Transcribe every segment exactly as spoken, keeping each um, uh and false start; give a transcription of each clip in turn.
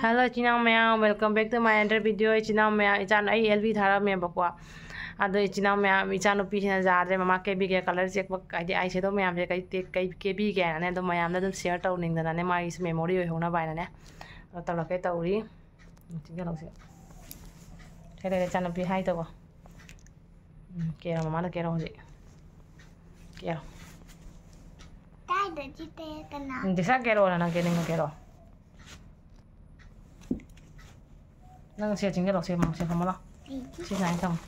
Hello, ꯏꯆꯤꯟ ꯏꯅꯥꯎ ꯃꯌꯥꯝ, welcome back to my another video. ꯏꯆꯤꯟ ꯏꯅꯥꯎ ꯃꯌꯥꯝ, ꯏꯆꯥ, ꯑꯩ ꯑꯦꯜ ꯕꯤ ꯊꯥꯔꯛꯑꯝꯃꯦꯕꯀꯣ꯫ ꯑꯗꯣ ꯏꯆꯤꯟ ꯏꯅꯥꯎ ꯃꯌꯥꯝ, ꯏꯆꯥꯅꯨꯄꯤꯁꯤꯅ ꯌꯥꯗ꯭ꯔꯦ, ꯃꯃꯥ ꯀꯦꯕꯤꯒꯦ, ꯀꯂꯔ ꯆꯦꯛꯄ, ꯍꯥꯏꯗꯤ ꯑꯥꯏ ꯁꯦꯗꯣ ꯃꯌꯥꯝꯁꯦ ꯀꯩ ꯇꯦꯛ-, ꯀꯩ ꯀꯦꯕꯤꯒꯦ ꯍꯥꯏꯅꯅꯦ, ꯑꯗꯨꯝ ꯃꯌꯥꯝꯗ ꯑꯗꯨꯝ share ꯇꯧꯅꯤꯡꯗꯅꯅꯦ, ꯃꯥꯒꯤꯁꯨ memory ꯑꯣꯏꯍꯧꯅꯕ ꯍꯥꯏꯅꯅꯦ, ꯑꯗꯣ ꯇꯧꯔꯛꯀꯦ ꯇꯧꯔꯤ꯫ ꯎꯝ, ꯆꯤꯡꯁꯤꯜꯂꯛꯁꯤ꯫ ꯁꯤ ꯂꯩꯔꯦ, ꯏꯆꯥꯅꯨꯄꯤ ꯍꯥꯏ ꯇꯧꯕ꯫ ꯎꯝ, ꯀꯦꯔꯣ, ꯃꯃꯥꯅ ꯀꯦꯔꯣ ꯍꯧꯖꯤꯛ꯫ ꯀꯦꯔꯣ꯫ ꯀꯥꯏꯗ ꯆꯤꯛꯇꯦ ꯀꯅꯥ? ꯎꯝ, ꯗꯤꯁꯥ ꯀꯦꯔꯣꯅ ꯅꯪ ꯀꯦꯅꯤꯡꯕ ꯀꯦꯔꯣ꯫ ꯅꯪ ꯁꯦ ꯆꯤꯡꯁꯤꯜꯂꯣ, ꯁꯦ ꯐꯝꯃꯣ, ꯁꯦ ꯐꯝꯃꯣ ꯂꯥꯎ꯫ ꯁꯤ ꯁꯨꯃꯥꯏꯅ ꯊꯝꯃꯣ꯫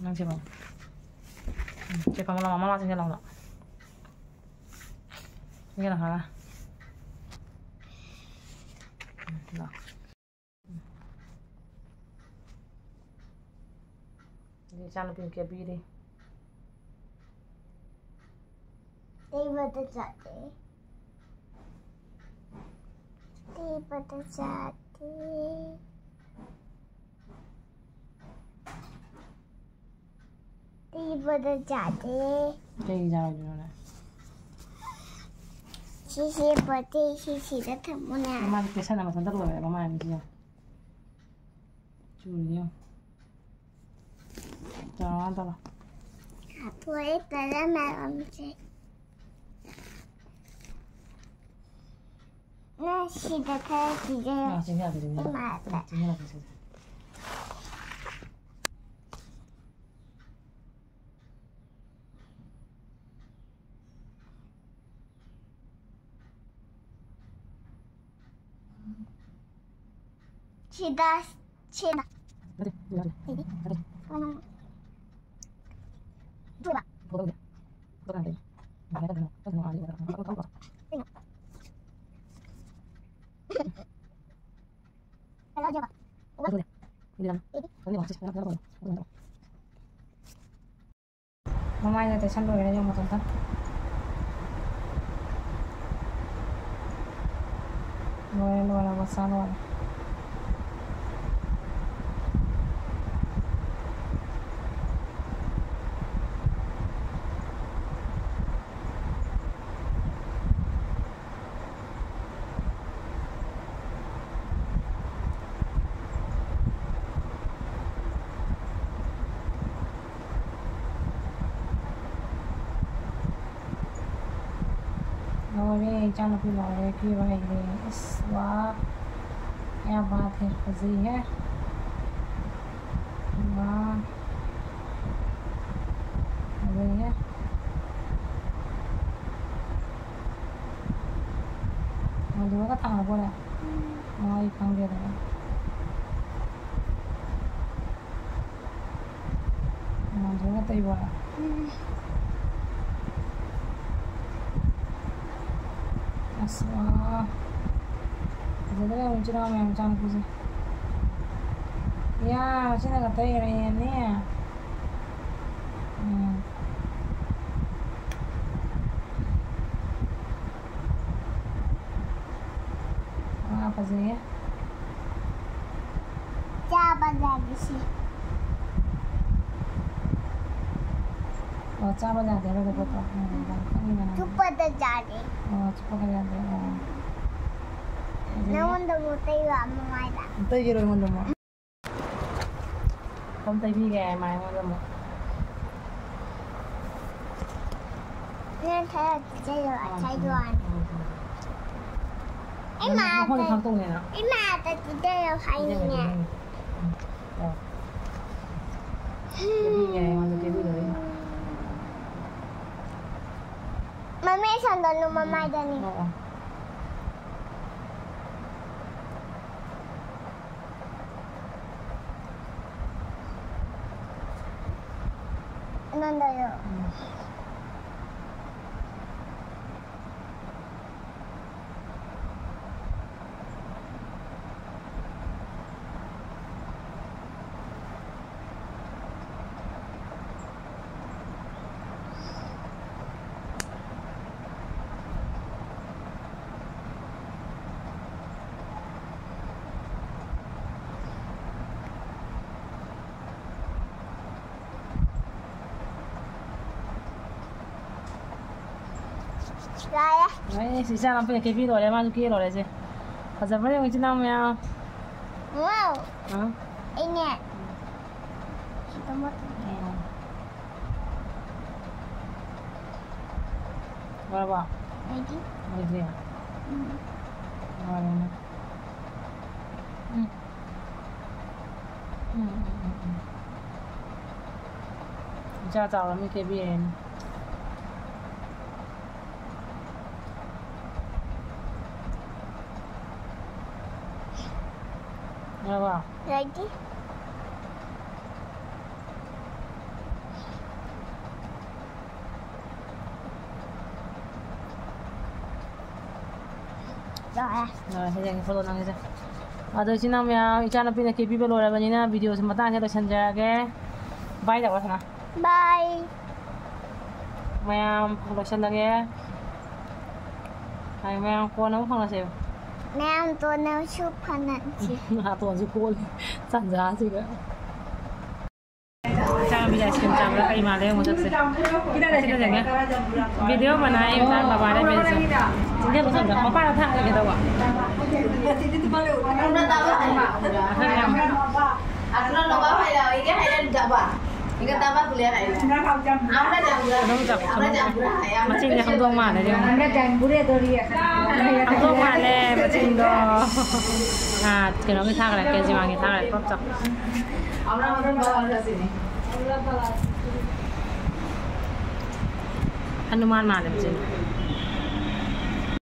ꯅꯪ ꯁꯦ ꯐꯝꯃꯣ꯫ ꯎꯝ, ꯁꯦ ꯐꯝꯃꯣ ꯂꯥꯎ, ꯃꯃꯥ ꯂꯥꯎ ꯆꯤꯡꯁꯤꯜꯂꯣ ꯂꯥꯎ꯫ ꯆꯤꯡꯁꯤꯜꯂꯣ ꯈꯔ꯫ ꯎꯝ, ꯂꯥꯎ꯫ ꯑꯗꯩ ꯏꯆꯥꯅꯨꯄꯤꯅ ꯀꯦꯕꯤꯔꯤ꯫ ꯇꯩꯕꯗ ꯆꯥꯗꯦ꯫ ꯇꯩꯕꯗ ꯆꯥꯗꯦ꯫ ꯇꯩꯕꯗ ꯆꯥꯗꯦ꯫ ꯀꯩꯒꯤ ꯆꯥꯔꯣꯏꯗꯣꯏꯅꯣ ꯅꯪ? ꯁꯤꯁꯦ ꯄꯣꯠꯇꯦ, ꯁꯤꯁꯤꯗ ꯊꯝꯃꯨꯅꯦ꯫ ꯃꯃꯥꯗꯤ ꯀꯦꯁꯟꯅ ꯃꯊꯟꯇ ꯂꯣꯏꯔꯦ, ꯃꯃꯥ ꯑꯅꯤꯁꯤ ꯌꯦꯡꯉꯨ꯫ ꯆꯨꯔꯤ ꯌꯦꯡꯉꯨ꯫ ꯇꯧꯔꯣ, ꯇꯧꯔꯣ꯫ ꯍꯥꯊꯨ ꯍꯥꯊꯨ ꯇꯧꯔ ꯃꯌꯥꯝꯁꯦ꯫ ꯅꯪ ꯁꯤꯗ ꯈꯔ ꯄꯤꯖꯔꯣ꯫ ꯑꯥ, ꯆꯤꯡꯍꯜꯂꯛꯀꯦ, ꯆꯤꯡꯍꯜꯂꯛꯀꯦ꯫ ꯏꯃꯥꯗ꯫ ꯆꯤꯡꯍꯜꯂꯛꯀꯦ, ꯁꯤꯗ꯫ ꯁꯤꯗ, ꯁꯤꯗ꯫ ꯅꯠꯇꯦ, ꯁꯤꯗ ꯅꯠꯇꯦ꯫ ꯁꯤꯗꯤ? ꯅꯠꯇꯦ꯫ ꯀꯅꯥ? ꯊꯣꯛꯂꯛꯑꯣ꯫ ꯊꯣꯛꯂꯛꯑꯣ꯫ ꯊꯣꯛꯂꯛꯑꯣ꯫ ꯀꯩꯅꯣ? ꯃꯃꯥꯏꯗ ꯇꯩꯁꯟ ꯂꯣꯏꯔꯦ ꯌꯦꯡꯉꯣ ꯃꯇꯣꯝꯇ꯫ ꯂꯣꯏꯔꯦ, ꯂꯣꯏꯔꯦ, ꯃꯆꯥ ꯂꯣꯏꯔꯦ꯫ ꯂꯣꯏꯔꯦ, ꯏꯆꯥꯅꯨꯄꯤ ꯂꯣꯏꯔꯦ, ꯀꯦꯕ ꯍꯩꯔꯦ꯫ ꯑꯁ, ꯋꯥ, ꯀꯌꯥ ꯕꯥꯠ ꯍꯦ, ꯐꯖꯩꯍꯦ꯫ ꯋꯥ, ꯐꯖꯩꯍꯦ꯫ ꯃꯗꯨꯒ ꯊꯥꯡꯅꯕꯣꯔꯦ? ꯃꯥ ꯑꯩ ꯈꯪꯗꯦꯗꯅ꯫ ꯃꯥꯟꯗ꯭ꯔꯣ ꯅꯠꯇꯩꯕ? ꯑꯁ, ꯋꯥ꯫ ꯐꯖꯗ꯭ꯔꯥ ꯌꯦꯡꯉꯨ, ꯏꯆꯤꯟ ꯏꯅꯥꯎ ꯃꯌꯥꯝ ꯃꯆꯥꯅꯨꯄꯤꯁꯦ꯫ ꯏꯌꯥ, ꯁꯤꯅꯒ ꯇꯩꯔꯦꯅꯦ꯫ ꯎꯝ꯫ ꯋꯥ, ꯐꯖꯩꯌꯦ꯫ ꯆꯥꯕ ꯌꯥꯗꯦ ꯁꯤ꯫ ꯑꯣ, ꯆꯥꯕ ꯌꯥꯗꯦ ꯍꯥꯏꯕ ꯄꯣꯠꯇꯣ? ꯎꯝ, ꯌꯥꯝ ꯈꯪꯉꯤꯅ ꯅꯪ꯫ ꯆꯨꯞꯄꯗ ꯌꯥꯗꯦ꯫ ꯑꯣ, ꯆꯨꯞꯄꯗ ꯌꯥꯗꯦ꯫ ꯑꯣ꯫ ꯐꯖꯩꯌꯦ꯫ ꯅꯉꯣꯟꯗ ꯑꯃꯨꯛ ꯇꯩꯔꯣ ꯃꯃꯥꯏꯗ? ꯇꯩꯒꯤꯔꯣ ꯑꯩꯉꯣꯟꯗ ꯑꯃꯨꯛ? ꯀꯝ ꯇꯩꯕꯤꯒꯦ ꯍꯥꯏ ꯃꯥ ꯑꯩꯉꯣꯟꯗ ꯑꯃꯨꯛ꯫ ꯅꯪ ꯈꯔ ꯄꯤꯖꯔꯣ, ꯑꯥ, ꯉꯁꯥꯏꯗꯣ꯫ ꯎꯝ, ꯎꯝ, ꯎꯝ꯫ ꯑꯩ ꯅꯪ ꯃꯥꯗ, ꯃꯈꯣꯡꯗ ꯊꯥꯡ ꯇꯣꯡꯉꯦꯅ꯫ ꯑꯩ ꯃꯥꯗ ꯄꯤꯖꯔꯣ ꯄꯤꯖꯒꯦ, ꯍꯥꯏꯅꯤꯡꯉꯦ꯫ ꯄꯤꯖꯒꯦ꯫ ꯎꯝ, ꯑꯣ꯫ ꯀꯦꯕꯤꯒꯦ ꯍꯥꯏ ꯑꯩꯉꯣꯟꯗ, ꯀꯦꯕꯤꯗꯣꯔꯦ꯫ ꯃꯃꯤ ꯁꯟꯗꯣꯜꯂꯨ ꯃꯃꯥꯏꯗꯅꯤ꯫ ꯑꯣ, ꯑꯣ꯫ ꯅꯪꯗꯣ꯫ ꯎꯝ꯫ ꯌꯥꯔꯦ꯫ ꯑꯩ ꯁꯤ ꯏꯆꯥ ꯅꯨꯄꯤꯅ ꯀꯦꯕꯤ ꯂꯣꯏꯔꯦ, ꯃꯥꯁꯨ ꯀꯦ ꯂꯣꯏꯔꯦ ꯁꯦ꯫ ꯐꯖꯕ꯭ꯔꯥ ꯌꯦꯡꯉꯨ ꯏꯆꯤꯟ ꯏꯅꯥꯎ ꯃꯌꯥꯝ꯫ ꯋꯥꯎ꯫ ꯑ? ꯑꯩꯅꯦ꯫ ꯁꯤꯗ ꯃꯣꯠ-꯫ ꯎꯝ꯫ ꯂꯣꯏꯔꯕꯣ? ꯑꯗꯨꯗꯤ? ꯎꯝ꯫ ꯎꯝ꯫ ꯎꯝ, ꯎꯝ, ꯎꯝ, ꯎꯝ꯫ ꯏꯆꯥ ꯆꯥꯎꯔꯝꯃꯤ ꯀꯦꯕꯤ ꯍꯥꯏꯅꯤ꯫ ꯌꯥꯔꯕ? ꯂꯩꯇꯦ꯫ ꯂꯣꯏꯔꯦ꯫ ꯂꯣꯏꯔꯦ, ꯌꯦꯡꯒꯦ, ꯐꯣꯇꯣ ꯅꯝꯒꯦꯁꯦ꯫ ꯑꯗꯣ ꯏꯆꯤꯟ ꯏꯅꯥꯎ ꯃꯌꯥꯝ, ꯏꯆꯥꯅꯨꯄꯤꯅ ꯀꯦꯕꯤꯕ ꯂꯣꯏꯔꯕꯅꯤꯅ ꯚꯤꯗꯤꯑꯣꯁꯦ ꯃꯇꯥꯡꯁꯤꯗ ꯂꯣꯏꯁꯤꯟꯖꯔꯒꯦ꯫ ꯕꯥꯏ ꯇꯧꯔꯣ, ꯁꯅꯥ꯫ ꯕꯥꯏ꯫ ꯃꯌꯥꯝ ꯂꯣꯏꯁꯤꯜꯂꯒꯦ꯫ ꯍꯥꯏ, ꯃꯌꯥꯝ ꯀꯣꯟꯅ ꯑꯃꯨꯛ ꯐꯪꯉꯁꯦꯕ꯫ ꯃꯌꯥꯝ ꯀꯣꯟꯅꯁꯨ ꯐꯪꯉꯁꯤ꯫ ꯅꯥꯇꯣꯟꯁꯨ ꯀꯣꯜꯂꯤ ꯇꯟꯖꯥꯁꯤꯒ꯫ ꯏꯆꯥꯅꯨꯄꯤꯁꯦ ice cream ꯆꯥꯕꯗ ꯀꯩ ꯃꯥꯜꯂꯦ ꯌꯦꯡꯉꯨ ꯁꯛꯁꯦ꯫ ꯁꯤꯗ ꯌꯦꯡꯉꯦ꯫ Video ꯕꯅꯥꯏ ꯏꯝꯐꯥꯜ ꯕꯕꯥꯗ ꯕꯦꯜꯁꯦ꯫ ꯆꯤꯡꯖꯕ ꯁꯣꯝꯗ ꯃꯄꯥꯟꯗ ꯊꯥꯡꯒꯦ ꯇꯧꯕ꯫ ꯑꯗꯨꯅ ꯅꯣꯕꯥ ꯍꯥꯏꯔꯛꯑꯣ, ꯏꯒꯦ ꯍꯥꯏꯔꯛꯑꯣ ꯗꯕꯥ꯫ ꯏꯒ ꯗꯕꯥ ꯈꯨꯂꯦ ꯍꯥꯏꯔꯛꯑꯣ꯫ ꯑꯃꯅ ꯖꯝꯕꯨꯔꯥ꯫ ꯑꯗꯨꯝ ꯆꯥꯎ꯫ ꯑꯃꯅ ꯖꯝꯕꯨꯔꯥ ꯍꯥꯏ, ꯑꯃꯅ ꯆꯤꯡꯁꯦ ꯍꯧꯗꯣꯡ ꯃꯥꯜꯂꯦ ꯌꯦꯡꯉꯣ꯫ ꯍꯧꯗꯣꯡ ꯃꯥꯜꯂꯦ ꯃꯆꯤꯟꯗꯣ꯫ ꯑꯥ, ꯀꯩꯅꯣꯒꯤ ꯊꯥꯈ꯭ꯔꯦ, ꯀꯦꯖꯤꯋꯥꯟꯒꯤ ꯊꯥꯈ꯭ꯔꯦ, ꯄꯞ ꯆꯥꯎ꯫ ꯍꯅꯨꯃꯥꯟ ꯃꯥꯜꯂꯦ ꯃꯆꯤꯟ꯫